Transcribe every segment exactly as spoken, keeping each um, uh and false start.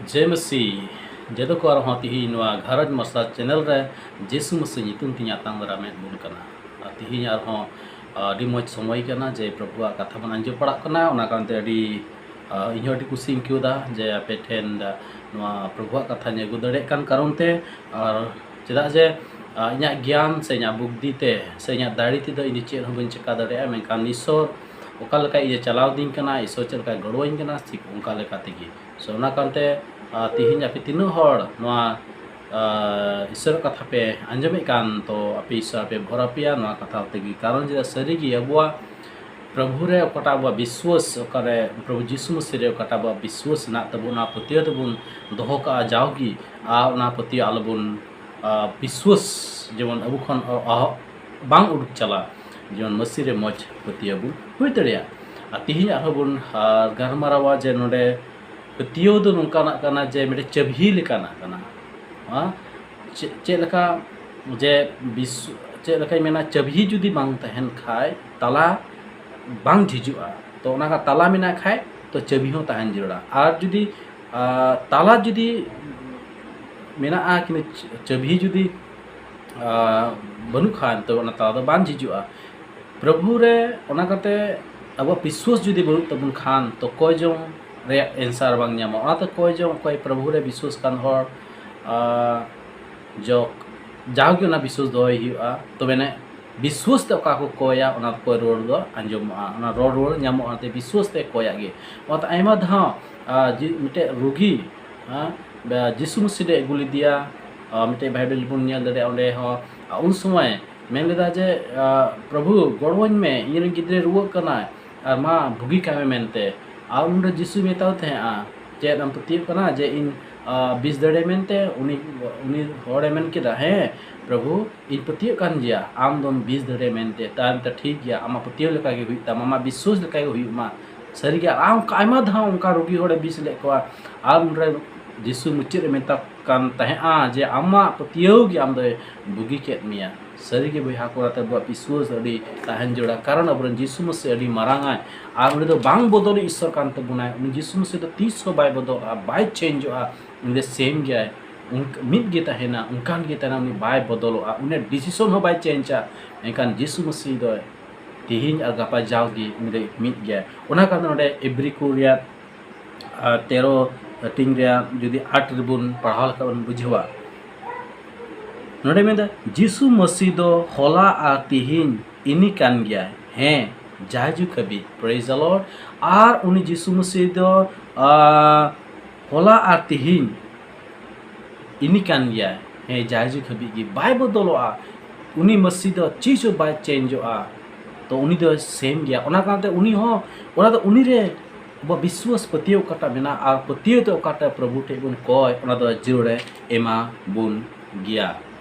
ᱡᱮ ᱢᱟᱹᱥᱤ, ᱡᱮᱫᱚ ᱠᱚ ᱟᱨᱦᱚᱸ ᱛᱤᱦᱤᱧ ᱱᱚᱣᱟ ᱜᱷᱟᱨᱚᱸᱡᱽ ᱢᱟᱨᱥᱟᱞ ᱪᱮᱱᱮᱞ ᱨᱮ ᱡᱤᱥᱩ ᱢᱟᱹᱥᱤ ᱧᱩᱛᱩᱢ ᱛᱤᱧ ᱟᱛᱟᱝ ᱫᱟᱨᱟᱢᱮᱫ ᱵᱚᱱ ᱠᱟᱱᱟ᱾ ᱟᱨ ᱛᱤᱦᱤᱧ ᱟᱨᱦᱚᱸ ᱟᱹᱰᱤ ᱢᱚᱡᱽ ᱥᱚᱢᱚᱭ ᱠᱟᱱᱟ ᱡᱮ ᱯᱨᱚᱵᱷᱩᱣᱟᱜ ᱠᱟᱛᱷᱟ ᱵᱚᱱ ᱟᱸᱡᱚᱢ ᱯᱟᱲᱟᱜ ᱠᱟᱱᱟ᱾ ᱚᱱᱟ ᱠᱟᱨᱚᱱ ᱛᱮ ᱟᱹᱰᱤ, ᱟ, ᱤᱧᱦᱚᱸ ᱟᱹᱰᱤ ᱠᱩᱥᱤᱧ ᱟᱹᱭᱠᱟᱹᱣ ᱮᱫᱟ ᱡᱮ ᱟᱯᱮ ᱴᱷᱮᱱ ᱱᱚᱣᱟ ᱯᱨᱚᱵᱷᱩᱣᱟᱜ ᱠᱟᱛᱷᱟᱧ ᱟᱹᱜᱩ ᱫᱟᱲᱮᱭᱟᱜ ᱠᱟᱱ ᱠᱟᱨᱚᱱ ᱛᱮ᱾ ᱟᱨ ᱪᱮᱫᱟᱜ ᱡᱮ, ᱟ, ᱤᱧᱟᱹᱜ ᱜᱮᱭᱟᱱ ᱥᱮ ᱤᱧᱟᱹᱜ ᱵᱩᱫᱽᱫᱷᱤ ᱛᱮ ᱥᱮ ᱤᱧᱟᱹᱜ ᱫᱟᱲᱮ ᱛᱮᱫᱚ ᱤᱧ ᱫᱚ ᱪᱮᱫ ᱦᱚᱸ ᱵᱟᱹᱧ ᱪᱮᱠᱟ ᱫᱟᱲᱮᱭᱟᱜᱼᱟ, ᱢᱮᱱᱠᱷᱟᱱ ᱤᱥᱥᱚᱨ ᱚᱠᱟ ᱞᱮᱠᱟ ᱤᱧᱮ ᱪᱟᱞᱟᱣ ᱫᱤᱧ ᱠᱟᱱᱟ, ᱤᱥᱥᱚᱨ ᱪᱮᱫ ᱞᱮᱠᱟᱭ ᱜᱚᱲᱚᱣᱟᱹᱧ ᱠᱟᱱᱟ, ᱴᱷᱤᱠ ᱚᱱᱠᱟ ᱞᱮᱠᱟ ᱛᱮᱜᱮ᱾ So, ᱚᱱᱟ ᱠᱟᱨᱚᱱ ᱛᱮ, ᱟ, ᱛᱤᱦᱤᱧ ᱟᱯᱮ ᱛᱤᱱᱟᱹᱜ ᱦᱚᱲ ᱱᱚᱣᱟ, ᱟ, ᱤᱥᱥᱚᱨᱟᱜ ᱠᱟᱛᱷᱟ ᱯᱮ ᱟᱸᱡᱚᱢᱮᱫ ᱠᱟᱱ, ᱛᱚ ᱟᱯᱮ ᱤᱥᱥᱚᱨ ᱯᱮ ᱵᱷᱚᱨᱟᱯᱮᱭᱟ ᱱᱚᱣᱟ ᱠᱟᱛᱷᱟ ᱛᱮᱜᱮ᱾ ᱠᱟᱨᱚᱱ ᱪᱮᱫᱟᱜ, ᱥᱟᱹᱨᱤᱜᱮ ᱟᱵᱚᱣᱟᱜ ᱯᱨᱚᱵᱷᱩ ᱨᱮ ᱚᱠᱟᱴᱟᱜ ᱟᱵᱚᱣᱟᱜ ᱵᱤᱥᱣᱟᱥ, ᱚᱠᱟᱨᱮ ᱯᱨᱚᱵᱷᱩ ᱡᱤᱥᱩ ᱢᱟᱹᱥᱤ ᱨᱮ ᱚᱠᱟᱴᱟᱜ ᱟᱵᱚᱣᱟᱜ ᱵᱤᱥᱣᱟᱥ ᱦᱮᱱᱟᱜ ᱛᱟᱵᱚᱱᱟ, ᱯᱟᱹᱛᱭᱟᱹᱣ ᱛᱟᱵᱚᱱ ᱫᱚᱦᱚ ᱠᱟᱜᱼᱟ ᱡᱟᱣᱜᱮ, ᱟᱨ ᱚᱱᱟ ᱯᱟᱹᱛᱭᱟᱹᱣ ᱟᱞᱚᱵᱚᱱ, ᱟ, ᱵᱤᱥᱣᱟᱥ ᱡᱮᱢᱚᱱ ᱟᱵᱚ ᱠᱷᱚᱱ ᱚ-, ᱚᱦᱚ-, ᱵᱟᱝ ᱩᱰᱩᱠ ᱪᱟᱞᱟᱜ, ᱡᱮᱢᱚᱱ ᱢᱟᱹᱥᱤ ᱨᱮ ᱢᱚᱡᱽ ᱯᱟᱹᱛᱭᱟᱹᱣ ᱵᱚᱱ ᱦᱩᱭ ᱫᱟᱲᱮᱭᱟᱜ᱾ ᱟᱨ ᱛᱤᱦᱤᱧ ᱟᱨᱦᱚᱸ ᱵᱚᱱ, ᱟ, ᱜᱟᱞᱢᱟᱨᱟᱣᱟ ᱡᱮ ᱱᱚᱰᱮ ᱯᱟᱹᱛᱭᱟᱹᱣ ᱫᱚ ᱱᱚᱝᱠᱟᱱᱟᱜ ᱠᱟᱱᱟ ᱡᱮ ᱢᱤᱫᱴᱮᱡ ᱪᱟᱹᱵᱷᱤ ᱞᱮᱠᱟᱱᱟᱜ ᱠᱟᱱᱟ᱾ ᱦᱮᱸ? ᱪᱮᱫ, ᱪᱮᱫ ᱞᱮᱠᱟ ᱡᱮ ᱵᱤᱥ-, ᱪᱮᱫ ᱞᱮᱠᱟᱧ ᱢᱮᱱᱟ, ᱪᱟᱹᱵᱷᱤ ᱡᱩᱫᱤ ᱵᱟᱝ ᱛᱟᱦᱮᱱ ᱠᱷᱟᱡ ᱛᱟᱞᱟ ᱵᱟᱝ ᱡᱷᱤᱡᱚᱜᱼᱟ᱾ ᱛᱚ ᱚᱱᱟ ᱠᱟ-, ᱛᱟᱞᱟ ᱢᱮᱱᱟᱜ ᱠᱷᱟᱡ ᱛᱚ ᱪᱟᱹᱵᱷᱤ ᱦᱚᱸ ᱛᱟᱦᱮᱱ ᱡᱟᱹᱨᱩᱲᱟ᱾ ᱟᱨ ᱡᱩᱫᱤ, ᱟ, ᱛᱟᱞᱟ ᱡᱩᱫᱤ ᱢᱮᱱᱟᱜᱼᱟ, ᱠᱤᱱᱛᱩ ᱪᱟᱹᱵᱷᱤ ᱡᱩᱫᱤ, ᱟ, ᱵᱟᱹᱱᱩᱜ ᱠᱷᱟᱱ ᱛᱚ ᱚᱱᱟ ᱛᱟᱞᱟ ᱫᱚ ᱵᱟᱝ ᱡᱷᱤᱡᱚᱜᱼᱟ᱾ ᱯᱨᱚᱵᱷᱩ ᱨᱮ ᱚᱱᱟ ᱠᱟᱛᱮ ᱟᱵᱚᱣᱟᱜ ᱵᱤᱥᱣᱟᱥ ᱡᱩᱫᱤ ᱵᱟᱹᱱᱩᱜ ᱛᱟᱵᱚᱱ ᱠᱷᱟᱱ ᱛᱚ ᱠᱚᱭ ᱡᱚᱝ ᱨᱮᱭᱟᱜ answer ᱵᱟᱝ ᱧᱟᱢᱚᱜᱼᱟ᱾ ᱚᱱᱟᱛᱮ ᱠᱚᱭ ᱡᱚᱝ ᱚᱠᱚᱭ ᱯᱨᱚᱵᱷᱩ ᱨᱮ ᱵᱤᱥᱣᱟᱥ ᱠᱟᱱ ᱦᱚᱲ, ᱟ, ᱡᱚ-, ᱡᱟᱣᱜᱮ ᱚᱱᱟ ᱵᱤᱥᱣᱟᱥ ᱫᱚᱦᱚᱭ ᱦᱩᱭᱩᱜᱼᱟ᱾ ᱛᱚᱵᱮ ᱟᱹᱱᱤᱡ ᱵᱤᱥᱣᱟᱥ ᱛᱮ ᱚᱠᱟ ᱠᱚ ᱠᱚᱭᱟ, ᱚᱱᱟ ᱠᱚᱭ ᱨᱚᱲ ᱫᱚ ᱟᱸᱡᱚᱢᱚᱜᱼᱟ, ᱚᱱᱟ ᱨᱚᱲ ᱨᱩᱣᱟᱹᱲ ᱧᱟᱢᱚᱜᱼᱟ᱾ ᱚᱱᱟᱛᱮ ᱵᱤᱥᱣᱟᱥ ᱛᱮ ᱠᱚᱭᱟᱜ ᱜᱮ᱾ ᱚᱱᱟᱛᱮ ᱟᱭᱢᱟ ᱫᱷᱟᱣ, ᱟ, ᱡᱤ-, ᱢᱤᱫᱴᱮᱡ ᱨᱩᱜᱤ, ᱟ, ᱵᱟ-, ᱡᱤᱥᱩ ᱢᱟᱹᱥᱤ ᱴᱷᱮᱡ ᱟᱹᱜᱩ ᱞᱮᱫᱮᱭᱟ᱾ ᱟ, ᱢᱤᱫᱴᱮᱡ ᱵᱟᱭᱵᱮᱞ ᱵᱚᱱ ᱧᱮᱞ ᱫᱟᱲᱮᱭᱟᱜᱼᱟ, ᱚᱸᱰᱮ ᱦᱚᱸ, ᱟ, ᱩᱱ ᱥᱚᱢᱚᱭ ᱢᱮᱱ ᱞᱮᱫᱟ ᱡᱮ, ᱟ, "ᱯᱨᱚᱵᱷᱩ, ᱜᱚᱲᱚᱣᱟᱹᱧ ᱢᱮ, ᱤᱧᱨᱮᱱ ᱜᱤᱫᱽᱨᱟᱹᱭ ᱨᱩᱣᱟᱹᱜ ᱠᱟᱱᱟᱭ, ᱟᱨ ᱢᱟ ᱵᱩᱜᱤ ᱠᱟᱭ ᱢᱮ" ᱢᱮᱱᱛᱮ᱾ ᱟᱨ ᱩᱱᱨᱮ ᱡᱤᱥᱩᱭ ᱢᱮᱛᱟᱣ ᱛᱟᱦᱮᱸᱜᱼᱟ, "ᱪᱮᱫ ᱮᱢ ᱯᱟᱹᱛᱭᱟᱹᱜ ᱠᱟᱱᱟ ᱡᱮ ᱤᱧ, ᱟ, ᱵᱤᱥ ᱫᱟᱲᱮ ᱢᱮᱱᱛᱮ?" ᱩᱱᱤ, ᱩᱱᱤ ᱦᱚᱲᱮ ᱢᱮᱱ ᱠᱮᱫᱟ, "ᱦᱮᱸ ᱯᱨᱚᱵᱷᱩ, ᱤᱧ ᱯᱟᱹᱛᱭᱟᱹᱜ ᱠᱟᱱ ᱜᱮᱭᱟ, ᱟᱢ ᱫᱚᱢ ᱵᱤᱥ ᱫᱟᱲᱮ ᱢᱮᱱᱛᱮ, ᱛᱟᱭᱚᱢ ᱛᱮ ᱴᱷᱤᱠ ᱜᱮᱭᱟ, ᱟᱢᱟᱜ ᱯᱟᱹᱛᱭᱟᱹᱣ ᱞᱮᱠᱟ ᱜᱮ ᱦᱩᱭᱩᱜ ᱛᱟᱢᱟ, ᱟᱢᱟᱜ ᱵᱤᱥᱣᱟᱥ ᱞᱮᱠᱟ ᱜᱮ ᱦᱩᱭᱩᱜ ᱢᱟ᱾" ᱥᱟᱹᱨᱤᱜᱮ, ᱟᱨ ᱚᱱᱠᱟ ᱟᱭᱢᱟ ᱫᱷᱟᱣ ᱚᱱᱠᱟ ᱨᱩᱜᱤ ᱦᱚᱲᱮ ᱵᱤᱥ ᱞᱮᱫ ᱠᱚᱣᱟ, ᱟᱨ ᱩᱱᱨᱮ ᱡᱤᱥᱩ ᱢᱩᱪᱟᱹᱫ ᱨᱮ ᱢᱮᱛᱟ ᱠᱟᱱ ᱛᱟᱦᱮᱸᱜᱼᱟ ᱡᱮ, "ᱟᱢᱟᱜ ᱯᱟᱹᱛᱭᱟᱹᱣ ᱜᱮ ᱟᱢ ᱫᱚᱭ ᱵᱩᱜᱤ ᱠᱮᱫ ᱢᱮᱭᱟ᱾" ᱥᱟᱹᱨᱤᱜᱮ ᱵᱚᱭᱦᱟ ᱠᱚᱲᱟ ᱛᱮ ᱟᱵᱚᱣᱟᱜ ᱵᱤᱥᱣᱟᱥ ᱟᱹᱰᱤ ᱛᱟᱦᱮᱱ ᱡᱚᱲᱟ, ᱠᱟᱨᱚᱱ ᱟᱵᱚᱨᱮᱱ ᱡᱤᱥᱩ ᱢᱟᱹᱥᱤ ᱟᱹᱰᱤ ᱢᱟᱨᱟᱝ ᱟᱭ ᱟᱨ ᱩᱱᱤ ᱫᱚ ᱵᱟᱝ ᱵᱚᱫᱚᱞᱤᱡ ᱤᱥᱥᱚᱨ ᱠᱟᱱ ᱛᱟᱵᱚᱱᱟᱭ᱾ ᱩᱱᱤ ᱡᱤᱥᱩ ᱢᱟᱹᱥᱤ ᱫᱚ ᱛᱤᱥ ᱦᱚᱸ ᱵᱟᱭ ᱵᱚᱫᱚᱞᱚᱜᱼᱟ, ᱵᱟᱭ ᱪᱮᱧᱡᱚᱜᱼᱟ᱾ ᱩᱱᱤ ᱫᱚ ᱥᱮᱢ ᱜᱮᱭᱟᱭ, ᱚᱱᱠ- ᱢᱤᱫ ᱜᱮ ᱛᱟᱦᱮᱱᱟ, ᱚᱱᱠᱟᱱ ᱜᱮ ᱛᱟᱦᱮᱱᱟ, ᱩᱱᱤ ᱵᱟᱭ ᱵᱚᱫᱚᱞᱚᱜᱼᱟ, ᱩᱱᱤᱭᱟᱜ ᱰᱤᱥᱤᱥᱚᱱ ᱦᱚᱸ ᱵᱟᱭ ᱪᱮᱧᱡᱟ᱾ ᱮᱱᱠᱷᱟᱱ ᱡᱤᱥᱩ ᱢᱟᱹᱥᱤ ᱫᱚ ᱛᱮᱦᱮᱧ ᱟᱨ ᱜᱟᱯᱟ ᱡᱟᱣᱜᱮ ᱩᱱᱤ ᱫᱚ ᱢᱤᱫ ᱜᱮᱭᱟᱭ᱾ ᱚᱱᱟ ᱠᱟᱨᱚᱱ ᱱᱚᱰᱮ ᱮᱵᱨᱤ ᱠᱚ ᱨᱮᱭᱟᱜ ᱟᱨ ᱛᱮᱨᱚ ᱦᱟᱹᱴᱤᱧ ᱨᱮᱭᱟᱜ ᱡᱩᱫᱤ ᱟᱴ ᱨᱮᱵᱚᱱ ᱯᱟᱲᱦᱟᱣ ᱞᱮᱠᱷᱟᱱ ᱵᱚᱱ ᱵᱩᱡᱷᱟᱹᱣᱟ᱾ ᱱᱚᱰᱮ ᱢᱮᱱᱫᱟ, ᱡᱤᱥᱩ ᱢᱟᱹᱥᱤ ᱫᱚ ᱦᱚᱞᱟ ᱟᱨ ᱛᱤᱦᱤᱧ ᱤᱱᱤ ᱠᱟᱱ ᱜᱮᱭᱟᱭ᱾ ᱦᱮᱸ, ᱡᱟᱭᱡᱩᱜᱽ ᱦᱟᱹᱵᱤᱡ᱾ Praise the Lord. ᱟᱨ ᱩᱱᱤ ᱡᱤᱥᱩ ᱢᱟᱹᱥᱤ ᱫᱚ, ᱟᱸ, ᱦᱚᱞᱟ ᱟᱨ ᱛᱤᱦᱤᱧ ᱤᱱᱤ ᱠᱟᱱ ᱜᱮᱭᱟᱭ᱾ ᱦᱮᱸ, ᱡᱟᱭᱡᱩᱜᱽ ᱦᱟᱹᱵᱤᱡ ᱜᱮ ᱵᱟᱭ ᱵᱚᱫᱚᱞᱚᱜᱼᱟ᱾ ᱩᱱᱤ ᱢᱟᱹᱥᱤ ᱫᱚ ᱪᱮᱫ ᱦᱚᱸ ᱵᱟᱭ ᱪᱮᱧᱡᱚᱜᱼᱟ᱾ ᱛᱚ ᱩᱱᱤ ᱫᱚ ᱥᱮᱢ ᱜᱮᱭᱟ᱾ ᱚᱱᱟ ᱠᱟᱨᱚᱱ ᱛᱮ ᱩᱱᱤ ᱦᱚᱸ, ᱚᱱᱟ ᱫᱚ ᱩᱱᱤ ᱨᱮ ᱟᱵᱚ ᱵᱤᱥᱣᱟᱥ ᱯᱟᱹᱛᱭᱟᱹᱣ ᱚᱠᱟᱴᱟᱜ ᱢᱮᱱᱟᱜᱼᱟ ᱟᱨ ᱯᱟᱹᱛᱭᱟᱹᱣ ᱛᱮ ᱚᱠᱟᱴᱟᱜ ᱯᱨᱚᱵᱷᱩ ᱴᱷᱮᱡ ᱵᱚᱱ ᱠᱚᱭ, ᱚᱱᱟ ᱫᱚ ᱡᱤᱭᱚᱱ ᱨᱮ ᱮᱢᱟ ᱵᱚᱱ ᱜᱮᱭᱟ᱾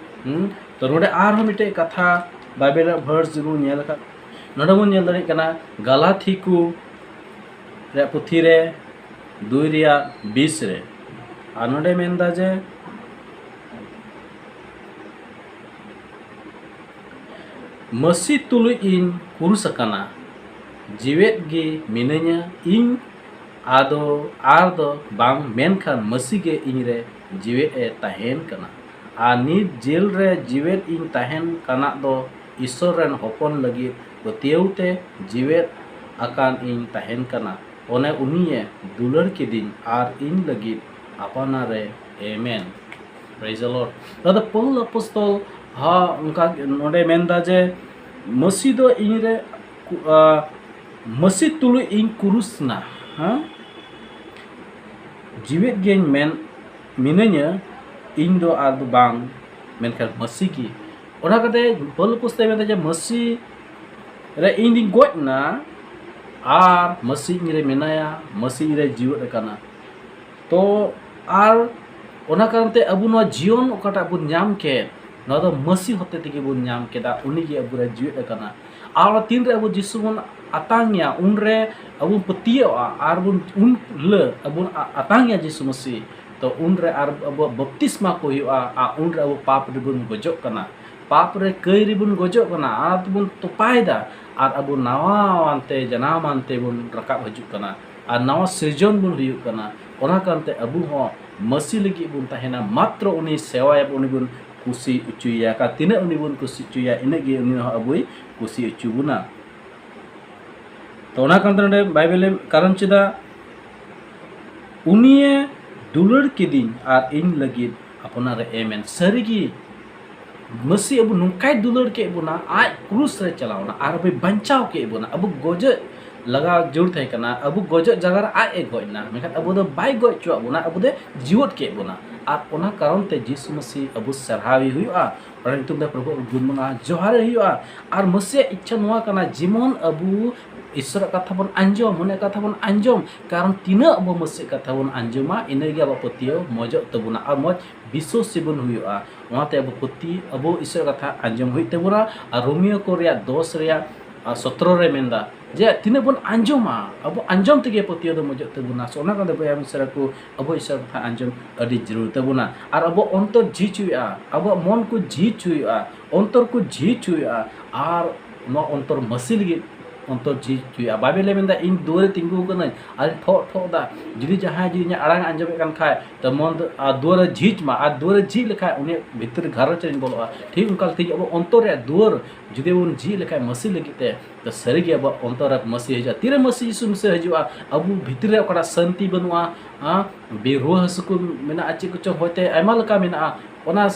ᱦᱩᱸ? ᱛᱚ ᱱᱚᱰᱮ ᱟᱨᱦᱚᱸ ᱢᱤᱫᱴᱮᱡ ᱠᱟᱛᱷᱟ ᱵᱟᱭᱵᱮᱞ ᱨᱮᱭᱟᱜ ᱵᱷᱟᱨᱥ ᱡᱩᱫᱤ ᱵᱚᱱ ᱧᱮᱞ ᱞᱮᱠᱷᱟᱱ, ᱱᱚᱰᱮ ᱵᱚᱱ ᱧᱮᱞ ᱫᱟᱲᱮᱭᱟᱜ ᱠᱟᱱᱟ ᱜᱟᱞᱟᱛᱷᱤ ᱠᱚ ᱨᱮᱭᱟᱜ ᱯᱩᱛᱷᱤ ᱨᱮ ᱫᱩᱭ ᱨᱮᱭᱟᱜ ᱵᱤᱥ ᱨᱮ᱾ ᱟᱨ ᱱᱚᱰᱮ ᱢᱮᱱᱫᱟ ᱡᱮ, ᱢᱟᱹᱥᱤ ᱛᱩᱞᱩᱡ ᱤᱧ ᱠᱩᱨᱩᱥ ᱟᱠᱟᱱᱟ, ᱡᱤᱣᱮᱫ ᱜᱮ ᱢᱤᱱᱟᱹᱧᱟ ᱤᱧ, ᱟᱫᱚ ᱟᱨ ᱫᱚ ᱵᱟᱝ, ᱢᱮᱱᱠᱷᱟᱱ ᱢᱟᱹᱥᱤ ᱜᱮ ᱤᱧ ᱨᱮ ᱡᱤᱣᱮᱫ ᱮ ᱛᱟᱦᱮᱱ ᱠᱟᱱᱟ᱾ ᱟᱨ ᱱᱤᱛ ᱡᱮᱞ ᱨᱮ ᱡᱤᱣᱮᱫ ᱤᱧ ᱛᱟᱦᱮᱱ ᱠᱟᱱᱟ ᱫᱚ ᱤᱥᱥᱚᱨ ᱨᱮᱱ ᱦᱚᱯᱚᱱ ᱞᱟᱹᱜᱤᱫ ᱯᱟᱹᱛᱭᱟᱹᱣ ᱛᱮ ᱡᱤᱣᱮᱫ ᱟᱠᱟᱱ ᱤᱧ ᱛᱟᱦᱮᱱ ᱠᱟᱱᱟ᱾ ᱚᱱᱮ ᱩᱱᱤᱭᱮ ᱫᱩᱞᱟᱹᱲ ᱠᱤᱫᱤᱧ ᱟᱨ ᱤᱧ ᱞᱟᱹᱜᱤᱫ ᱟᱯᱱᱟᱨᱮ ᱮᱢᱮᱱ᱾ Praise the Lord. ᱱᱚᱣᱟ ᱫᱚ ᱯᱟᱹᱣᱩᱞ ᱟᱯᱚᱥᱛᱚᱞ ᱦᱚᱸ ᱚᱱᱠᱟ ᱱᱚᱰᱮ ᱢᱮᱱᱫᱟ ᱡᱮ, ᱢᱟᱹᱥᱤ ᱫᱚ ᱤᱧ ᱨᱮ ᱠᱩ-, ᱟ, ᱢᱟᱹᱥᱤ ᱛᱩᱞᱩᱡ ᱤᱧ ᱠᱩᱨᱩᱥ ᱱᱟ᱾ ᱦᱮᱸ? ᱡᱤᱣᱮᱫ ᱜᱮᱧ ᱢᱮᱱ, ᱢᱤᱱᱟᱹᱧᱟ, ᱤᱧ ᱫᱚ ᱟᱨ ᱫᱚ ᱵᱟᱝ, ᱢᱮᱱᱠᱷᱟᱱ ᱢᱟᱹᱥᱤ ᱜᱮ᱾ ᱚᱱᱟ ᱠᱟᱛᱮ ᱯᱟᱹᱣᱩᱞ ᱟᱯᱚᱥᱛᱚᱞ ᱢᱮᱱᱫᱟ ᱡᱮ, ᱢᱟᱹᱥᱤ ᱨᱮ ᱤᱧ ᱫᱩᱧ ᱜᱚᱡ ᱱᱟ ᱟᱨ ᱢᱟᱹᱥᱤ ᱤᱧ ᱨᱮ ᱢᱮᱱᱟᱭᱟ, ᱢᱟᱹᱥᱤ ᱤᱧ ᱨᱮ ᱡᱤᱣᱮᱫ ᱟᱠᱟᱱᱟ᱾ ᱛᱚ ᱟᱨ ᱚᱱᱟ ᱠᱟᱨᱚᱱ ᱛᱮ ᱟᱵᱚ ᱱᱚᱣᱟ ᱡᱤᱭᱚᱱ ᱚᱠᱟᱴᱟᱜ ᱵᱚᱱ ᱧᱟᱢ ᱠᱮᱫ, ᱱᱚᱣᱟ ᱫᱚ ᱢᱟᱹᱥᱤ ᱦᱚᱛᱮ ᱛᱮᱜᱮ ᱵᱚᱱ ᱧᱟᱢ ᱠᱮᱫᱟ, ᱩᱱᱤ ᱜᱮ ᱟᱵᱚ ᱨᱮ ᱡᱤᱣᱮᱫ ᱟᱠᱟᱱᱟ᱾ ᱟᱨ ᱛᱤᱱ ᱨᱮ ᱟᱵᱚ ᱡᱤᱥᱩ ᱵᱚᱱ ᱟᱛᱟᱝ ᱮᱭᱟ, ᱩᱱ ᱨᱮ ᱟᱵᱚ ᱵᱚᱱ ᱯᱟᱹᱛᱭᱟᱹᱣᱟ ᱟᱨ ᱵᱚᱱ ᱩᱱ ᱦᱤᱞᱳᱜ ᱟᱵᱚ ᱵᱚᱱ ᱟ-, ᱟᱛᱟᱝ ᱮᱭᱟ ᱡᱤᱥᱩ ᱢᱟᱹᱥᱤ, ᱛᱚ ᱩᱱ ᱨᱮ ᱟᱨ ᱟᱵᱚᱣᱟᱜ ᱵᱟᱯᱛᱤᱥᱢᱟ ᱠᱚ ᱦᱩᱭᱩᱜᱼᱟ ᱟᱨ ᱩᱱ ᱨᱮ ᱟᱵᱚ ᱯᱟᱯ ᱨᱮᱵᱚᱱ ᱜᱚᱡᱚᱜ ᱠᱟᱱᱟ᱾ ᱯᱟᱯ ᱨᱮ ᱠᱟᱹᱭ ᱨᱮᱵᱚᱱ ᱜᱚᱡᱚᱜ ᱠᱟᱱᱟ, ᱟᱨ ᱛᱮᱵᱚᱱ ᱛᱚᱯᱟᱭᱮᱫᱟ, ᱟᱨ ᱟᱵᱚ ᱱᱟᱣᱟ ᱟᱱᱛᱮ ᱡᱟᱱᱟᱢ ᱟᱱᱛᱮ ᱵᱚᱱ ᱨᱟᱠᱟᱵ ᱦᱤᱡᱩᱜ ᱠᱟᱱᱟ, ᱟᱨ ᱱᱟᱣᱟ ᱥᱤᱨᱡᱚᱱ ᱵᱚᱱ ᱦᱩᱭᱩᱜ ᱠᱟᱱᱟ᱾ ᱚᱱᱟ ᱠᱟᱨᱚᱱ ᱛᱮ ᱟᱵᱚ ᱦᱚᱸ ᱢᱟᱹᱥᱤ ᱞᱟᱹᱜᱤᱫ ᱵᱚᱱ ᱛᱟᱦᱮᱱᱟ, ᱢᱟᱛᱨᱚ ᱩᱱᱤ ᱥᱮᱣᱟᱭᱟᱵᱚᱱ, ᱩᱱᱤ ᱵᱚᱱ ᱠᱩᱥᱤ ᱦᱚᱪᱚᱭᱮᱭᱟ᱾ ᱟᱨ ᱛᱤᱱᱟᱹᱜ ᱩᱱᱤ ᱵᱚᱱ ᱠᱩᱥᱤ ᱦᱚᱪᱚᱭᱮᱭᱟ, ᱤᱱᱟᱹᱜ ᱜᱮ ᱩᱱᱤ ᱦᱚᱸ ᱟᱵᱚᱭ ᱠᱩᱥᱤ ᱦᱚᱪᱚ ᱵᱚᱱᱟ᱾ ᱛᱚ ᱚᱱᱟ ᱠᱟᱨᱚᱱ ᱛᱮ ᱱᱚᱰᱮ ᱵᱟᱭᱵᱮᱞᱮ ᱠᱟᱨᱚᱱ ᱪᱮᱫᱟᱜ ᱩᱱᱤᱭᱮ ᱫᱩᱞᱟᱹᱲ ᱠᱤᱫᱤᱧ ᱟᱨ ᱤᱧ ᱞᱟᱹᱜᱤᱫ ᱟᱯᱱᱟᱨᱮ ᱮᱢᱮᱱ᱾ ᱥᱟᱹᱨᱤᱜᱮ ᱢᱟᱹᱥᱤ ᱟᱵᱚ ᱱᱚᱝᱠᱟᱭ ᱫᱩᱞᱟᱹᱲ ᱠᱮᱫ ᱵᱚᱱᱟ, ᱟᱡ ᱠᱨᱩᱥ ᱨᱮ ᱪᱟᱞᱟᱣ ᱮᱱᱟ ᱟᱨ ᱟᱵᱚᱭ ᱵᱟᱧᱪᱟᱣ ᱠᱮᱫ ᱵᱚᱱᱟ᱾ ᱟᱵᱚ ᱜᱚᱡᱚᱜ ᱞᱟᱜᱟᱣ ᱡᱟᱹᱨᱩᱲ ᱛᱟᱦᱮᱸ ᱠᱟᱱᱟ, ᱟᱵᱚ ᱜᱚᱡᱚᱜ ᱡᱟᱭᱜᱟ ᱨᱮ ᱟᱡ ᱮ ᱜᱚᱡ ᱮᱱᱟ, ᱢᱮᱱᱠᱷᱟᱱ ᱟᱵᱚ ᱫᱚ ᱵᱟᱭ ᱜᱚᱡ ᱦᱚᱪᱚᱣᱟᱜ ᱵᱚᱱᱟ, ᱟᱵᱚ ᱫᱚ ᱡᱤᱣᱮᱫ ᱠᱮᱫ ᱵᱚᱱᱟ᱾ ᱟᱨ ᱚᱱᱟ ᱠᱟᱨᱚᱱ ᱛᱮ ᱡᱤᱥᱩ ᱢᱟᱹᱥᱤ ᱟᱵᱚ ᱥᱟᱨᱦᱟᱣᱮ ᱦᱩᱭᱩᱜᱼᱟ, ᱚᱱᱟ ᱧᱩᱛᱩᱢ ᱛᱮ ᱯᱨᱚᱵᱷᱩ ᱟᱵᱚ ᱜᱩᱱ ᱢᱟᱱᱟᱣ ᱡᱚᱦᱟᱨᱮ ᱦᱩᱭᱩᱜᱼᱟ᱾ ᱟᱨ ᱢᱟᱹᱥᱤᱭᱟᱜ ᱤᱪᱪᱷᱟ ᱱᱚᱣᱟ ᱠᱟᱱᱟ, ᱡᱮᱢᱚᱱ ᱟᱵᱚ ᱤᱥᱚᱨᱟᱜ ᱠᱟᱛᱷᱟ ᱵᱚᱱ ᱟᱸᱡᱚᱢ, ᱢᱚᱱᱮ ᱠᱟᱛᱷᱟ ᱵᱚᱱ ᱟᱸᱡᱚᱢ, ᱠᱟᱨᱚᱱ ᱛᱤᱱᱟᱹᱜ ᱟᱵᱚ ᱢᱟᱹᱥᱤᱭᱟᱜ ᱠᱟᱛᱷᱟ ᱵᱚᱱ ᱟᱸᱡᱚᱢᱟ, ᱤᱱᱟᱹᱜᱮ ᱟᱵᱚᱣᱟᱜ ᱯᱟᱹᱛᱭᱟᱹᱣ ᱢᱚᱡᱚᱜ ᱛᱟᱵᱚᱱᱟ ᱟᱨ ᱢᱚᱡᱽ ᱵᱤᱥᱣᱟᱥᱤ ᱵᱚᱱ ᱦᱩᱭᱩᱜᱼᱟ᱾ ᱚᱱᱟᱛᱮ ᱟᱵᱚ ᱯᱟᱹᱛᱭᱟᱹᱣ, ᱟᱵᱚ ᱤᱥᱚᱨᱟᱜ ᱠᱟᱛᱷᱟ ᱟᱸᱡᱚᱢ ᱦᱩᱭᱩᱜ ᱛᱟᱵᱚᱱᱟ᱾ ᱟᱨ ᱨᱳᱢᱤᱭᱳ ᱠᱚ ᱨᱮᱭᱟᱜ ᱫᱚᱥ ᱨᱮᱭᱟᱜ, ᱟᱨ ᱥᱚᱛᱨᱚ ᱨᱮ ᱢᱮᱱᱫᱟ ᱡᱮ ᱛᱤᱱᱟᱹᱜ ᱵᱚᱱ ᱟᱸᱡᱚᱢᱟ, ᱟᱵᱚ ᱟᱸᱡᱚᱢ ᱛᱮᱜᱮ ᱯᱟᱹᱛᱭᱟᱹᱣ ᱫᱚ ᱢᱚᱡᱚᱜ ᱛᱟᱵᱚᱱᱟ᱾ So ᱚᱱᱟ ᱠᱟᱛᱮ ᱵᱚᱭᱦᱟ ᱢᱤᱥᱨᱟ ᱠᱚ, ᱟᱵᱚ ᱤᱥᱚᱨᱟᱜ ᱠᱟᱛᱷᱟ ᱟᱸᱡᱚᱢ ᱟᱹᱰᱤ ᱡᱟᱹᱨᱩᱲ ᱛᱟᱵᱚᱱᱟ᱾ ᱟᱨ ᱟᱵᱚ ᱚᱱᱛᱚᱨ ᱡᱷᱤᱡ ᱦᱩᱭᱩᱜᱼᱟ, ᱟᱵᱚᱣᱟᱜ ᱢᱚᱱ ᱠᱚ ᱡᱷᱤᱡ ᱦᱩᱭᱩᱜᱼᱟ, ᱚᱱᱛᱚᱨ ᱠᱚ ᱡᱷᱤᱡ ᱦᱩᱭᱩᱜᱼᱟ᱾ ᱟᱨ ᱱᱚᱣᱟ ᱚᱱᱛᱚᱨ ᱢᱟᱹᱥᱤ ᱞᱟᱹᱜᱤᱫ ᱚᱱᱛᱚᱨ ᱡᱷᱤᱡ ᱦᱩᱭᱩᱜᱼᱟ᱾ ᱵᱟᱭᱵᱮᱞᱮ ᱢᱮᱱᱫᱟ, "ᱤᱧ ᱫᱩᱣᱟᱹᱨ ᱨᱮ ᱛᱤᱸᱜᱩ ᱟᱠᱟᱱᱟᱹᱧ ᱟᱨᱤᱧ ᱴᱷᱚᱜ ᱴᱷᱚᱜ ᱮᱫᱟ, ᱡᱩᱫᱤ ᱡᱟᱦᱟᱸᱭ ᱡᱩᱫᱤ ᱤᱧᱟᱹᱜ ᱟᱲᱟᱝ ᱮ ᱟᱸᱡᱚᱢᱮᱫ ᱠᱟᱱ ᱠᱷᱟᱡ, ᱛᱚ ᱢᱚᱱ ᱫᱚ, ᱟᱨ ᱫᱩᱣᱟᱹᱨ ᱨᱮ ᱡᱷᱤᱡ ᱢᱟ, ᱟᱨ ᱫᱩᱣᱟᱹᱨ ᱨᱮ ᱡᱷᱤᱡ ᱞᱮᱠᱷᱟᱡ ᱩᱱᱤᱭᱟᱜ ᱵᱷᱤᱛᱨᱤ ᱜᱷᱟᱨᱚᱸᱡᱽ ᱨᱤᱧ ᱵᱚᱞᱚᱜᱼᱟ᱾" ᱴᱷᱤᱠ ᱚᱱᱠᱟ ᱞᱮᱠᱟ ᱛᱮᱜᱮ ᱟᱵᱚ ᱚᱱᱛᱚᱨ ᱨᱮᱭᱟᱜ ᱫᱩᱣᱟᱹᱨ ᱡᱩᱫᱤ ᱵᱚᱱ ᱡᱷᱤᱡ ᱞᱮᱠᱷᱟᱡ ᱢᱟᱹᱥᱤ ᱞᱟᱹᱜᱤᱫ ᱛᱮ, ᱛᱚ ᱥᱟᱹᱨᱤᱜᱮ ᱟᱵᱚᱣᱟᱜ ᱚᱱᱛᱚᱨ ᱨᱮ ᱢᱟᱹᱥᱤ ᱦᱤᱡᱩᱜᱼᱟ᱾ ᱛᱤᱨᱮ ᱢᱟᱹᱥᱤ ᱡᱤᱥᱩ ᱢᱟᱹᱥᱤ ᱦᱤᱡᱩᱜᱼᱟ? ᱟᱵᱚ ᱵᱷᱤᱛᱨᱤ ᱨᱮ ᱚᱠᱟᱴᱟᱜ ᱥᱟᱱᱛᱤ ᱵᱟᱹᱱᱩᱜᱼᱟ, ᱦᱮᱸ, ᱵᱮ-, ᱨᱩᱣᱟᱹ ᱦᱟᱹᱥᱩ ᱠᱚ ᱢᱮᱱᱟᱜᱼᱟ, ᱪᱮᱫ ᱠᱚᱪᱚᱝ ᱦᱚᱭᱛᱮ ᱟᱭᱢᱟ ᱞᱮᱠᱟ ᱢᱮᱱᱟᱜᱼᱟ, ᱚᱱᱟ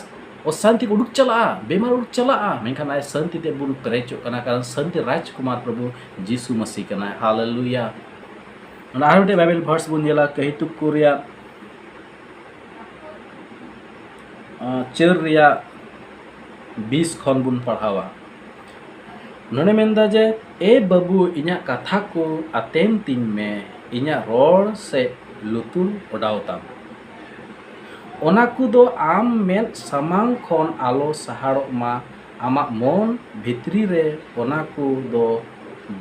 ᱚᱥᱟᱱᱛᱤ ᱠᱚ ᱩᱰᱩᱠ ᱪᱟᱞᱟᱜᱼᱟ, ᱵᱮᱢᱟᱨ ᱩᱰᱩᱠ ᱪᱟᱞᱟᱜᱼᱟ, ᱢᱮᱱᱠᱷᱟᱱ ᱟᱡ ᱥᱟᱱᱛᱤ ᱛᱮ ᱵᱚᱱ ᱯᱮᱨᱮᱡᱚᱜ ᱠᱟᱱᱟ, ᱠᱟᱨᱚᱱ ᱥᱟᱱᱛᱤ ᱨᱟᱡᱽᱠᱩᱢᱟᱨ ᱯᱨᱚᱵᱷᱩ ᱡᱤᱥᱩ ᱢᱟᱹᱥᱤ ᱠᱟᱱᱟᱭ᱾ ᱦᱟᱞᱮᱞᱩᱭᱟ᱾ ᱚᱱᱟ ᱟᱨ ᱢᱤᱫᱴᱮᱡ ᱵᱟᱭᱵᱮᱞ ᱵᱷᱟᱨᱥ ᱵᱚᱱ ᱧᱮᱞᱟ, ᱠᱟᱹᱦᱤᱛᱩᱠ ᱠᱚ ᱨᱮᱭᱟᱜ, ᱟᱸ, ᱪᱟᱹᱨ ᱨᱮᱭᱟᱜ ᱵᱤᱥ ᱠᱷᱚᱱ ᱵᱚᱱ ᱯᱟᱲᱦᱟᱣᱟ᱾ ᱱᱚᱰᱮ ᱢᱮᱱᱫᱟ ᱡᱮ, "ᱮ ᱵᱟᱹᱵᱩ, ᱤᱧᱟᱹᱜ ᱠᱟᱛᱷᱟ ᱠᱚ ᱟᱛᱮᱱ ᱛᱤᱧ ᱢᱮ, ᱤᱧᱟᱹᱜ ᱨᱚᱲ ᱥᱮᱫ ᱞᱩᱛᱩᱨ ᱚᱰᱟᱣ ᱛᱟᱢ᱾ ᱚᱱᱟ ᱠᱚᱫᱚ ᱟᱢ ᱢᱮᱫ ᱥᱟᱢᱟᱝ ᱠᱷᱚᱱ ᱟᱞᱚ ᱥᱟᱦᱟᱲᱚᱜ ᱢᱟ, ᱟᱢᱟᱜ ᱢᱚᱱ ᱵᱷᱤᱛᱨᱤ ᱨᱮ ᱚᱱᱟ ᱠᱚ ᱫᱚ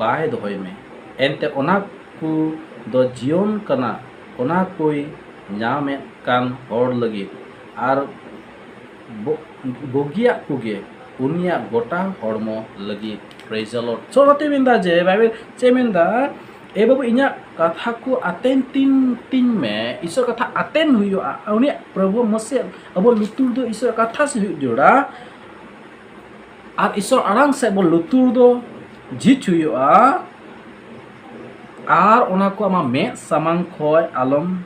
ᱵᱟᱭ ᱫᱚᱦᱚᱭ ᱢᱮ᱾ ᱮᱱᱛᱮ ᱚᱱᱟ ᱠᱚ ᱫᱚ ᱡᱤᱭᱚᱱ ᱠᱟᱱᱟ, ᱚᱱᱟ ᱠᱚᱭ ᱧᱟᱢᱮᱫ ᱠᱟᱱ ᱦᱚᱲ ᱞᱟᱹᱜᱤᱫ, ᱟᱨ ᱵᱚ-, ᱵᱩᱜᱤᱭᱟᱜ ᱠᱚᱜᱮ ᱩᱱᱤᱭᱟᱜ ᱜᱚᱴᱟ ᱦᱚᱲᱢᱚ ᱞᱟᱹᱜᱤᱫ᱾ Praise the Lord. So ᱚᱱᱟᱛᱮ ᱢᱮᱱᱫᱟ ᱡᱮ ᱵᱟᱭᱵᱮᱞ ᱪᱮᱫ ᱢᱮᱱᱫᱟ? ᱮ ᱵᱟᱹᱵᱩ, ᱤᱧᱟᱜ ᱠᱟᱛᱷᱟ ᱠᱚ ᱟᱛᱮᱱ ᱛᱤᱧ, ᱛᱤᱧ ᱢᱮ᱾ ᱤᱥᱚᱨ ᱠᱟᱛᱷᱟ ᱟᱛᱮᱱ ᱦᱩᱭᱩᱜᱼᱟ᱾ ᱩᱱᱤᱭᱟᱜ, ᱯᱨᱚᱵᱷᱩ ᱢᱟᱥᱮ ᱟᱵᱚ ᱞᱩᱛᱩᱨ ᱫᱚ ᱤᱥᱚᱨ ᱠᱟᱛᱷᱟ ᱥᱮ ᱦᱩᱭᱩᱜ ᱡᱚᱲᱟ, ᱟᱨ ᱤᱥᱚᱨ ᱟᱲᱟᱝ ᱥᱮᱫ ᱵᱚ ᱞᱩᱛᱩᱨ ᱫᱚ ᱡᱷᱤᱡ ᱦᱩᱭᱩᱜᱼᱟ᱾ ᱟᱨ ᱚᱱᱟ ᱠᱚ ᱟᱢᱟᱜ ᱢᱮᱫ ᱥᱟᱢᱟᱝ ᱠᱷᱚᱡ ᱟᱞᱚᱢ,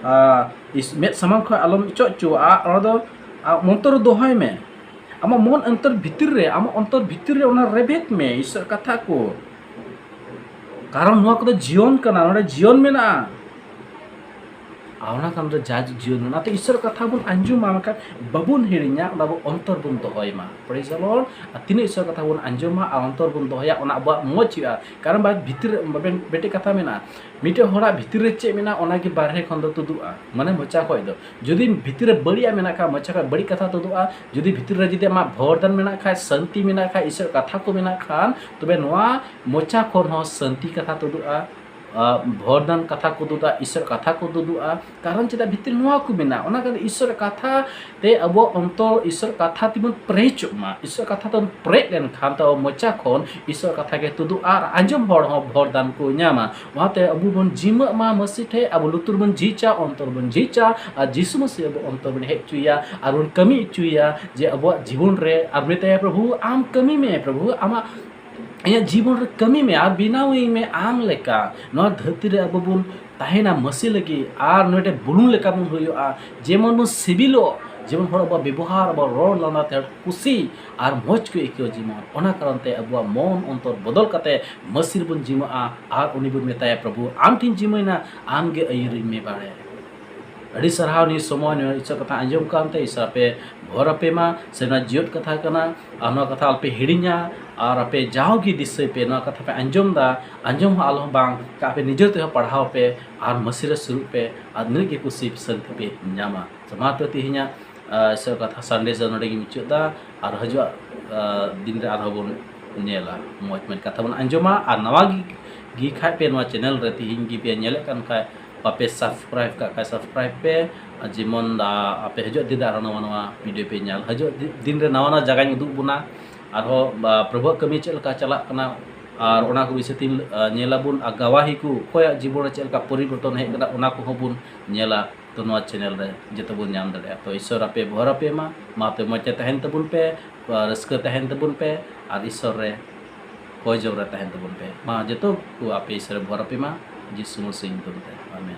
ᱟᱨ ᱤᱥ-, ᱢᱮᱫ ᱥᱟᱢᱟᱝ ᱠᱷᱚᱡ ᱟᱞᱚᱢ ᱚᱪᱚᱜ ᱦᱚᱪᱚᱣᱟᱜᱼᱟ᱾ ᱚᱱᱟ ᱫᱚ ᱟᱢ ᱚᱱᱛᱚᱨ ᱨᱮ ᱫᱚᱦᱚᱭ ᱢᱮ᱾ ᱟᱢᱟᱜ ᱢᱚᱱ ᱚᱱᱛᱚᱨ ᱵᱷᱤᱛᱤᱨ ᱨᱮ, ᱟᱢᱟᱜ ᱚᱱᱛᱚᱨ ᱵᱷᱤᱛᱤᱨ ᱨᱮ ᱚᱱᱟ ᱨᱮᱵᱮᱫ ᱢᱮ, ᱤᱥᱚᱨ ᱠᱟᱛᱷᱟ ᱠᱚ᱾ ᱠᱟᱨᱚᱱ ᱱᱚᱣᱟ ᱠᱚᱫᱚ ᱡᱤᱭᱚᱱ ᱠᱟᱱᱟ, ᱱᱚᱰᱮ ᱡᱤᱭᱚᱱ ᱢᱮᱱᱟᱜᱼᱟ᱾ ᱟᱨ ᱚᱱᱟ ᱠᱟᱱ ᱫᱚ ᱡᱟᱡᱽ ᱡᱤᱭᱚᱱ᱾ ᱚᱱᱟᱛᱮ ᱤᱥᱚᱨ ᱠᱟᱛᱷᱟ ᱵᱚᱱ ᱟᱸᱡᱚᱢᱟ, ᱢᱮᱱᱠᱷᱟᱱ ᱵᱟᱵᱚᱱ ᱦᱤᱲᱤᱧᱟ, ᱚᱱᱟ ᱵᱚ ᱚᱱᱛᱚᱨ ᱵᱚᱱ ᱫᱚᱦᱚᱭ ᱢᱟ᱾ Praise the Lord. ᱟᱨ ᱛᱤᱱᱟᱹᱜ ᱤᱥᱚᱨ ᱠᱟᱛᱷᱟ ᱵᱚᱱ ᱟᱸᱡᱚᱢᱟ ᱟᱨ ᱚᱱᱛᱚᱨ ᱵᱚᱱ ᱫᱚᱦᱚᱭᱟ, ᱚᱱᱟ ᱟᱵᱚᱣᱟᱜ ᱢᱚᱡᱽ ᱦᱩᱭᱩᱜᱼᱟ᱾ ᱠᱟᱨᱚᱱ ᱵᱟᱫ ᱵᱷᱤᱛᱤᱨ ᱨᱮ ᱢᱤᱫᱴᱮᱡ ᱠᱟᱛᱷᱟ ᱢᱮᱱᱟᱜᱼᱟ, ᱢᱤᱫᱴᱮᱡ ᱦᱚᱲᱟᱜ ᱵᱷᱤᱛᱤᱨ ᱨᱮ ᱪᱮᱫ ᱢᱮᱱᱟᱜᱼᱟ, ᱚᱱᱟᱜᱮ ᱵᱟᱨᱦᱮ ᱠᱷᱚᱱ ᱫᱚ ᱛᱩᱫᱩᱜᱼᱟ, ᱢᱟᱱᱮ ᱢᱚᱪᱟ ᱠᱷᱚᱡ ᱫᱚ᱾ ᱡᱩᱫᱤ ᱵᱷᱤᱛᱤᱨ ᱨᱮ ᱵᱟᱹᱲᱤᱡᱟᱜ ᱢᱮᱱᱟᱜ ᱠᱷᱟᱱ, ᱢᱚᱪᱟ ᱠᱷᱚᱡ ᱵᱟᱹᱲᱤᱡ ᱠᱟᱛᱷᱟ ᱛᱩᱫᱩᱜᱼᱟ᱾ ᱡᱩᱫᱤ ᱵᱷᱤᱛᱤᱨ ᱨᱮ ᱡᱩᱫᱤ ᱟᱢᱟᱜ ᱵᱷᱚᱨᱫᱟᱱ ᱢᱮᱱᱟᱜ ᱠᱷᱟᱡ, ᱥᱟᱱᱛᱤ ᱢᱮᱱᱟᱜ ᱠᱷᱟᱡ, ᱤᱥᱚᱨ ᱠᱟᱛᱷᱟ ᱠᱚ ᱢᱮᱱᱟᱜ ᱠᱷᱟᱱ, ᱛᱚᱵᱮ ᱱᱚᱣᱟ ᱢᱚᱪᱟ ᱠᱷᱚᱱ ᱦᱚᱸ ᱥᱟᱱᱛᱤ ᱠᱟᱛᱷᱟ ᱛᱩᱫᱩᱜᱼᱟ, ᱟᱨ ᱵᱷᱚᱨᱫᱟᱱ ᱠᱟᱛᱷᱟ ᱠᱚ ᱛᱩᱫᱩᱜᱼᱟ, ᱤᱥᱚᱨ ᱠᱟᱛᱷᱟ ᱠᱚ ᱛᱩᱫᱩᱜᱼᱟ᱾ ᱠᱟᱨᱚᱱ ᱪᱮᱫᱟᱜ ᱵᱷᱤᱛᱤᱨ ᱱᱚᱣᱟ ᱠᱚ ᱢᱮᱱᱟᱜᱼᱟ, ᱚᱱᱟ ᱠᱟᱛᱮ ᱤᱥᱚᱨ ᱠᱟᱛᱷᱟ ᱛᱮ ᱟᱵᱚ ᱚᱱᱛᱚᱨ ᱤᱥᱚᱨ ᱠᱟᱛᱷᱟ ᱛᱮᱵᱚᱱ ᱯᱮᱨᱮᱡᱚᱜ ᱢᱟ᱾ ᱤᱥᱚᱨ ᱠᱟᱛᱷᱟ ᱛᱮᱵᱚᱱ ᱯᱮᱨᱮᱡ ᱞᱮᱱᱠᱷᱟᱱ ᱛᱚ ᱢᱚᱪᱟ ᱠᱷᱚᱱ ᱤᱥᱚᱨ ᱠᱟᱛᱷᱟ ᱜᱮ ᱛᱩᱫᱩᱜᱼᱟ ᱟᱨ ᱟᱸᱡᱚᱢ ᱦᱚᱲ ᱦᱚᱸ ᱵᱷᱚᱨᱫᱟᱱ ᱠᱚ ᱧᱟᱢᱟ᱾ ᱚᱱᱟᱛᱮ ᱟᱵᱚ ᱵᱚᱱ ᱡᱤᱢᱟᱹᱜ ᱢᱟ ᱢᱟᱹᱥᱤ ᱴᱷᱮᱡ, ᱟᱵᱚ ᱞᱩᱛᱩᱨ ᱵᱚᱱ ᱡᱷᱤᱡᱟ, ᱚᱱᱛᱚᱨ ᱵᱚᱱ ᱡᱷᱤᱡᱟ ᱟᱨ ᱡᱤᱥᱩ ᱢᱟᱹᱥᱤ ᱟᱵᱚ ᱚᱱᱛᱚᱨ ᱵᱚᱱ ᱦᱮᱡ ᱦᱚᱪᱚᱭᱟ ᱟᱨ ᱵᱚᱱ ᱠᱟᱹᱢᱤ ᱦᱚᱪᱚᱭᱟ ᱡᱮ ᱟᱵᱚᱣᱟᱜ ᱡᱤᱵᱚᱱ ᱨᱮ ᱟᱨ ᱢᱮᱛᱟᱭᱟ, ᱯᱨᱚᱵᱷᱩ ᱟᱢ ᱠᱟᱹᱢᱤ ᱢᱮ, ᱯᱨᱚᱵᱷᱩ ᱟᱢᱟᱜ ᱤᱧᱟᱹᱜ ᱡᱤᱵᱚᱱ ᱨᱮ ᱠᱟᱹᱢᱤ ᱢᱮ ᱟᱨ ᱵᱮᱱᱟᱣᱤᱧ ᱢᱮ ᱟᱢ ᱞᱮᱠᱟ᱾ ᱱᱚᱣᱟ ᱫᱷᱟᱹᱨᱛᱤ ᱨᱮ ᱟᱵᱚ ᱵᱚᱱ ᱛᱟᱦᱮᱱᱟ ᱢᱟᱹᱥᱤ ᱞᱟᱹᱜᱤᱫ ᱟᱨ ᱱᱚᱰᱮ ᱵᱩᱞᱩᱝ ᱞᱮᱠᱟ ᱵᱚᱱ ᱦᱩᱭᱩᱜᱼᱟ, ᱡᱮᱢᱚᱱ ᱵᱚᱱ ᱥᱤᱵᱤᱞᱚᱜ, ᱡᱮᱢᱚᱱ ᱦᱚᱲ ᱟᱵᱚᱣᱟᱜ ᱵᱮᱵᱚᱦᱟᱨ, ᱟᱵᱚᱣᱟᱜ ᱨᱚᱲ ᱞᱟᱸᱫᱟ ᱛᱮ ᱦᱚᱲ ᱠᱩᱥᱤ ᱟᱨ ᱢᱚᱡᱽ ᱠᱚ ᱟᱹᱭᱠᱟᱹᱣ ᱡᱮᱢᱚᱱ᱾ ᱚᱱᱟ ᱠᱟᱨᱚᱱ ᱛᱮ ᱟᱵᱚᱣᱟᱜ ᱢᱚᱱ ᱚᱱᱛᱚᱨ ᱵᱚᱫᱚᱞ ᱠᱟᱛᱮ ᱢᱟᱹᱥᱤ ᱨᱮᱵᱚᱱ ᱡᱤᱢᱟᱹᱜᱼᱟ ᱟᱨ ᱩᱱᱤ ᱵᱚᱱ ᱢᱮᱛᱟᱭᱟ, ᱯᱨᱚᱵᱷᱩ ᱟᱢ ᱴᱷᱮᱱ ᱡᱤᱢᱟᱹᱭᱱᱟ, ᱟᱢ ᱜᱮ ᱟᱹᱭᱩᱨᱤᱧ ᱢᱮ ᱵᱟᱲᱮ᱾ ᱟᱹᱰᱤ ᱥᱟᱨᱦᱟᱣ ᱱᱤᱭᱟᱹ ᱥᱚᱢᱚᱭ ᱱᱚᱣᱟ ᱤᱥᱚᱨ ᱠᱟᱛᱷᱟ ᱟᱸᱡᱚᱢ ᱠᱟᱱᱛᱮ ᱤᱥᱚᱨ ᱟᱯᱮ ᱵᱷᱚᱨ ᱟᱯᱮ ᱢᱟ, ᱥᱮ ᱱᱚᱣᱟ ᱡᱤᱭᱚᱫ ᱠᱟᱛᱷᱟ ᱠᱟᱱᱟ᱾ ᱟᱨ ᱱᱚᱣᱟ ᱠᱟᱛᱷᱟ ᱟᱞᱚᱯᱮ ᱦᱤᱲᱤᱧᱟ ᱟᱨ ᱟᱯᱮ ᱡᱟᱣᱜᱮ ᱫᱤᱥᱟᱹᱭ ᱯᱮ, ᱱᱚᱣᱟ ᱠᱟᱛᱷᱟ ᱯᱮ ᱟᱸᱡᱚᱢ ᱫᱟ, ᱟᱸᱡᱚᱢ ᱦᱚᱸ ᱟᱞᱚ ᱵᱟᱝ ᱠᱟᱜ ᱯᱮ, ᱱᱤᱡᱮ ᱛᱮᱦᱚᱸ ᱯᱟᱲᱦᱟᱣ ᱯᱮ ᱟᱨ ᱢᱟᱹᱥᱤ ᱨᱮ ᱥᱩᱨᱩᱜ ᱯᱮ ᱟᱨ ᱱᱤᱱᱟᱹᱜ ᱜᱮ ᱠᱩᱥᱤ ᱥᱟᱹᱱᱛᱤ ᱯᱮ ᱧᱟᱢᱟ᱾ ᱛᱚ ᱢᱟ ᱛᱚᱵᱮ ᱛᱮᱦᱮᱧᱟᱜ, ᱟᱸ, ᱤᱥᱚᱨ ᱠᱟᱛᱷᱟ Sunday ᱫᱚ ᱱᱚᱰᱮ ᱜᱮ ᱢᱩᱪᱟᱹᱫ ᱫᱟ᱾ ᱟᱨ ᱦᱤᱡᱩᱜ, ᱟᱸ, ᱫᱤᱱ ᱨᱮ ᱟᱨᱦᱚᱸ ᱵᱚᱱ ᱧᱮᱞᱟ, ᱢᱚᱡᱽ ᱢᱚᱡᱽ ᱠᱟᱛᱷᱟ ᱵᱚᱱ ᱟᱸᱡᱚᱢᱟ ᱟᱨ ᱱᱟᱣᱟ ᱜᱮ, ᱜᱮ ᱠᱷᱟᱡ ᱯᱮ ᱱᱚᱣᱟ channel ᱨᱮ ᱛᱮᱦᱮᱧ ᱜᱮ ᱯᱮ ᱧᱮᱞᱮᱫ ᱠᱟᱱ ᱠᱷᱟᱡ ᱵᱟᱯᱮ subscribe ᱠᱟᱜ ᱠᱷᱟᱡ subscribe ᱯᱮ᱾ ᱟᱨ ᱡᱮᱢᱚᱱ, ᱟ, ᱟᱯᱮ ᱦᱤᱡᱩᱜ ᱫᱤᱱ ᱨᱮ ᱟᱨᱦᱚᱸ ᱱᱟᱣᱟ ᱱᱟᱣᱟ video ᱯᱮ ᱧᱮᱞ, ᱦᱤᱡᱩᱜ ᱫᱤ-, ᱫᱤᱱ ᱨᱮ ᱱᱟᱣᱟ ᱱᱟᱣᱟ ᱡᱟᱭᱜᱟᱧ ᱩᱫᱩᱜ ᱵᱚᱱᱟ᱾ ᱟᱨᱦᱚᱸ, ᱟ, ᱯᱨᱚᱵᱷᱩᱣᱟᱜ ᱠᱟᱹᱢᱤ ᱪᱮᱫ ᱞᱮᱠᱟ ᱪᱟᱞᱟᱜ ᱠᱟᱱᱟ, ᱟᱨ ᱚᱱᱟ ᱠᱚ ᱵᱤᱥᱚᱭ ᱛᱮ, ᱟ, ᱧᱮᱞᱟᱵᱚᱱ᱾ ᱟᱨ ᱜᱟᱣᱟᱦᱤ ᱠᱚ ᱚᱠᱚᱭᱟᱜ ᱡᱤᱵᱚᱱ ᱨᱮ ᱪᱮᱫ ᱞᱮᱠᱟ ᱯᱚᱨᱤᱵᱚᱨᱛᱚᱱ ᱦᱮᱡ ᱠᱟᱱᱟ, ᱚᱱᱟ ᱠᱚᱦᱚᱸ ᱵᱚᱱ ᱧᱮᱞᱟ᱾ ᱛᱚ ᱱᱚᱣᱟ channel ᱨᱮ ᱡᱚᱛᱚ ᱵᱚᱱ ᱧᱟᱢ ᱫᱟᱲᱮᱭᱟᱜᱼᱟ᱾ ᱛᱚ ᱤᱥᱥᱚᱨ ᱟᱯᱮ ᱵᱚᱦᱚᱨ ᱟᱯᱮ ᱢᱟ, ᱢᱟ ᱛᱚ ᱢᱚᱡᱽ ᱛᱮ ᱛᱟᱦᱮᱱ ᱛᱟᱵᱚᱱ ᱯᱮ, ᱨᱟᱹᱥᱠᱟᱹ ᱛᱟᱦᱮᱱ ᱛᱟᱵᱚᱱ ᱯᱮ, ᱟᱨ ᱤᱥᱥᱚᱨ ᱨᱮ ᱠᱚᱭ ᱡᱚᱢ ᱨᱮ ᱛᱟᱦᱮᱱ ᱛᱟᱵᱚᱱ ᱯᱮ᱾ ᱢᱟ ᱡᱚᱛᱚ ᱠᱚ ᱟᱯᱮ ᱤᱥᱥᱚᱨ ᱮ ᱵᱚᱦᱚᱨ ᱟᱯᱮ ᱢᱟ, ᱡᱤᱥᱩ ᱢᱟᱹᱥᱤ ᱧᱩᱛᱩᱢ ᱛᱮ, ᱟᱢᱮᱱ᱾